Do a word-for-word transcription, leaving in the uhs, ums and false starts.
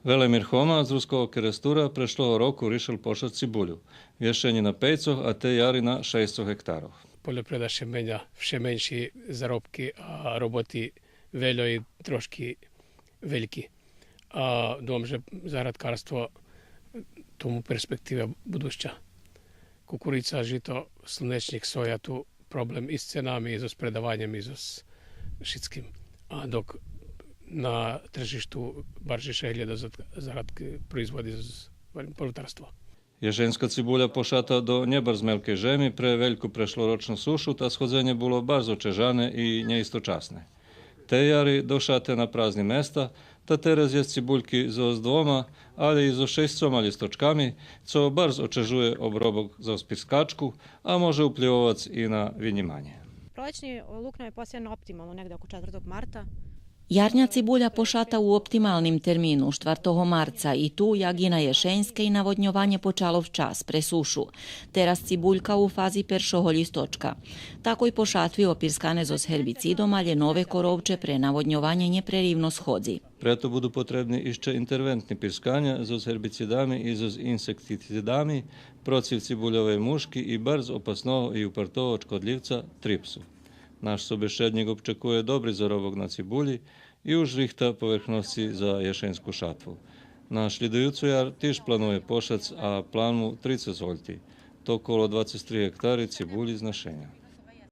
Велемир Хома з Руского Керестура прешлого року ришел пошац цибулю. В єшенї на пейцох, а тей яри на шейсцох гектарох. Польопривреда ше меня, вше менши заробки, а роботи вельо и трошки вельки. А думам же заградкарство тому перспектива будуща. Кукурица, жито, слунечнїк, соя, ту проблем и з ценами, и зоз предаваньом, и зоз шицким. А док на тржишту баржей ше глєда за, за заградки производи, зоз, гварим, польотарство. Єшенска цибуля пошата до нє барз мелкей жеми пре вельку прешлорочну сушу, та сходзенє було барз очежане и нєисточасне. Тей яри дошате на празни места, та тераз єст цибульки зоз двома, алє и зоз шейсцома лїсточками, цо барз очежує обробок зоз пирскачку, а може уплївовац и на винїманє. Пролетни лук нам је посијан оптимално, негде око четвртог марта. Ярня цибуля пошата у оптималним термину, штвартого марца, и ту, як и на єшенскей, наводньованє почало вчас пре сушу. Тераз цибулька у фази першого лїсточка. Такой пошатви опирскане зоз гербицидом, алє нове коровче пре наводньованє нєпреривно сходзи. Прето буду потребни ище интервентни пирсканя зоз гербицидами и зоз инсектицидами процив цибульовей мушки и барз опасного и упартого шкодлївца трипсу. Наш собешеднїк обчекує добри заробок на цибулї и уж рихта поверхносци за єшенску шатву. На шлїдуюцу яр тиж планує пошац, а план му трицец гольти, то коло двацец три гектари цибулї з нашеня.